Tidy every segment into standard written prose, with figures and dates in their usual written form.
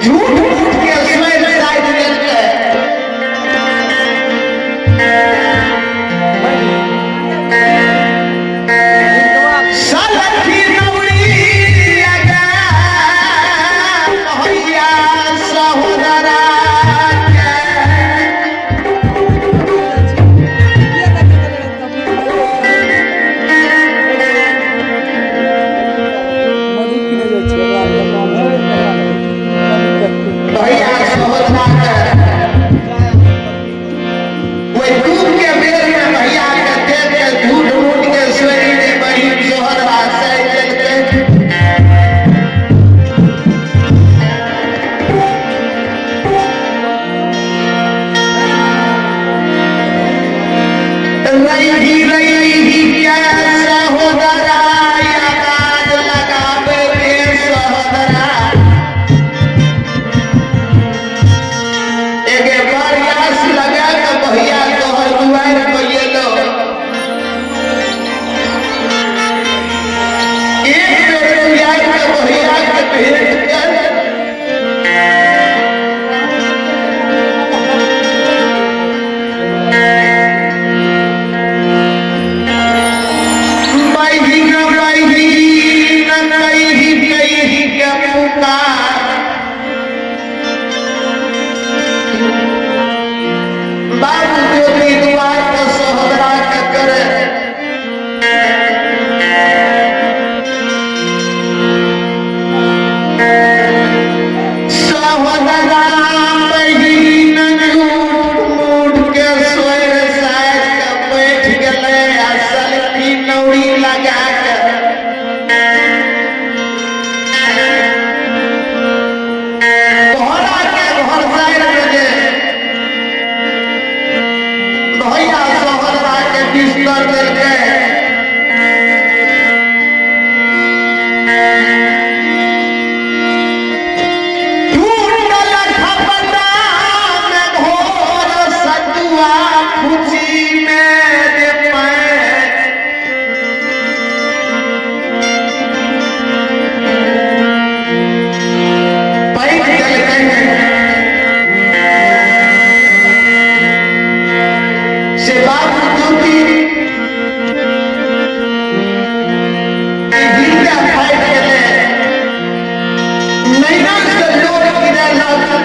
झूठ मूठ के स्वयं साइड लेलकै। सलखी नौरी लगा भैया सहोदरा के। भैया सहोदरा के ओहि दूध के बेर में भैया के देख के झूठ मूठ के सोरी ने बहिन सोहदरा सहि देलकै। रही रही के सहोदरा आवाज लगावे रे सहोदरा। एगे प्रयास लगा के भैया तोहर दुआर पर एलो, एक बेर दुआर के भैया के भेंट कर। बहिन बहिन कही कही के पुकार, बाबू ज्योति दुआर पर सहोदरा के करे। सहोदरा बहिन झूठ मूठ के सोर साइड के बैठ गेलै आ सलखी नौरी लगा के घोड़ा के घर साइड में जे भैया सहोदरा के बिस्तर देलकै। टूटल खपटा में घोर सतुआ खुशी में दे पैर। पैर देलकै से बाबू ज्योति हृदय फाटि गेलै, नैना से लोर गिरे लागल।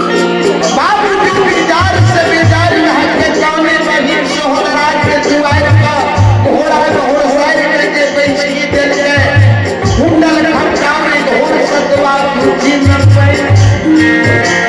बाबूजी बेजार से बेजार रहके गाने बहिन सोहरा के दुआर पर घोड़ा घोड़सार के बैसी देल के कुंडल खटका में घोड़ सतवा पूजी में पैर।